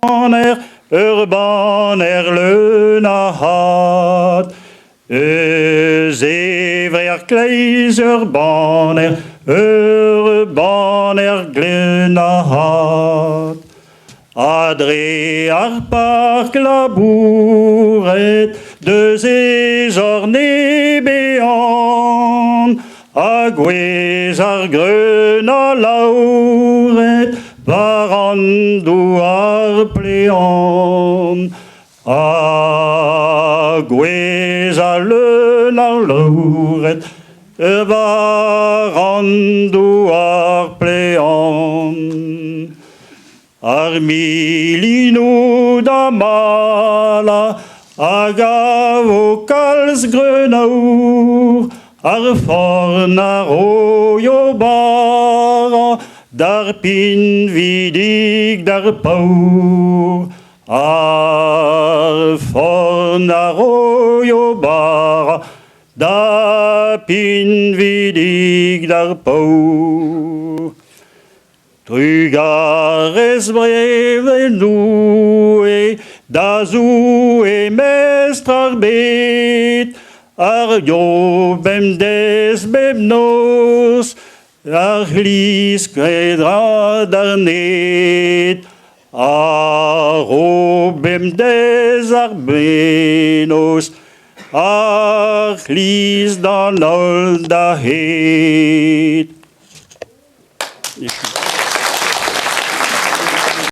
Baner, ur baner leun a had. Eus e vrec'h kleiz ur baner, ur baner gleun a had. Ha dre ar park labouret deus e zorn e bean, Ha gwez ar greun alaouret war an douar plean. Ha gwez al leun alaouret war an douar plean. Ar milinoù da malañ a gavo kalz greun aour, ar forn a roio bara d'ar pinvidig d'ar paour. Ar forn a roio bara d'ar pinvidig d'ar paour. Trugarez brevet Doue, da Zoue mestr ar bed, ar yo bemdez bep noz, ar c'hliz kredra d'ar ned, a ro bemdez ar bennozh, ar c'hliz d'an holl da hed.